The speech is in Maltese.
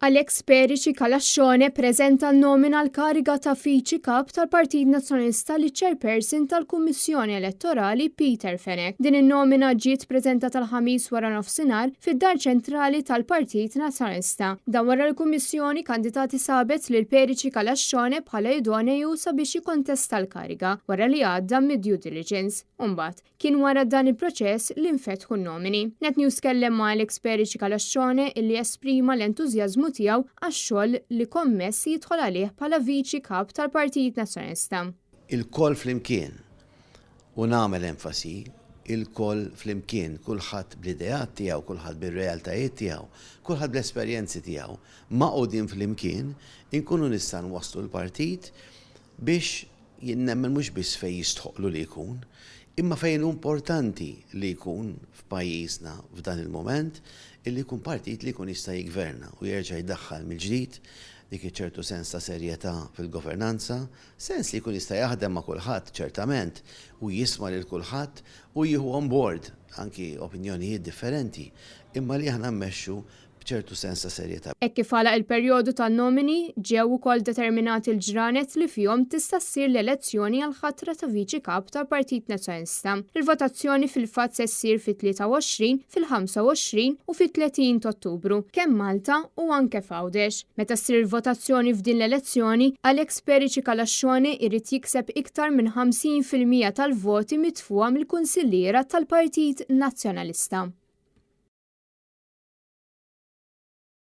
Alex Perici Calascione preżenta n-nomina għall-kariga ta' Viċi Kap tal-Partit Nazzjonalista liċ-Chairperson tal-Kummissjoni Elettorali Peter Fenech. Din in-nomina ġiet preżentata l-Ħamis waranofsinhar fid-Dar Ċentrali tal-Partit Nazzjonalista. Dan wara li l-Kummissjoni Kandidati sabet lil Perici Calascione bħala idoneju sabiex jikkontesta l-kariga wara li għadda mid-due diligence. U mbagħad, Kien wara dan il-proċess li nfetħu n-nomini. Net News tkellem ma' Alex Perici Calascione illi esprima l-entużjażmu tiegħu għax-xogħol li kommess jidħol għalih bħala Viċi Kap tal-Partit Nazzjonalista. Ilkoll flimkien, u nagħmel enfasi, ilkoll flimkien, kulħadd bl-ideat tiegħu, kulħadd bir-realtajiet tiegħu, kulħadd bl-esperjenzi tiegħu, magħqudin flimkien, inkunu nista' nwasslu l-partit biex Jien nemmen mhux biss fejn jistħoqqlu li jkun, imma fejn hu importanti li jkun f'pajjiżna f'dan il-mument, illi jkun partit li jkun jista' jiggverna u jerġa' jdaħħal mill-ġdid dik iċ-ċertu sens ta' serjetà fil-governanza, sens li jkun jista' jaħdem ma' kulħadd ċertament u jisma' lil kulħadd u jieħu on board anki opinjonijiet differenti, imma li aħna mmexxu b'ċertu sens ta' serjetà. Hekk kif għalaq il-perjodu tan-nomini, ġew ukoll determinati l-ġranet li fihom tista' ssir l-elezzjoni għall-ħatra ta' Viċi Kap tal-Partit Nazzjonalista. Il-votazzjoni fil-fatt se ssir fit-23, fil-25 u fit-30 t'Ottubru, kemm Malta u anke f'Għawdex. Meta ssir il-votazzjoni f'din l-elezzjoni, Alex Perici Calascione irid jikseb iktar minn 50% tal-voti mitfugħa mill-kunsilliera tal-Partit Nazzjonalista.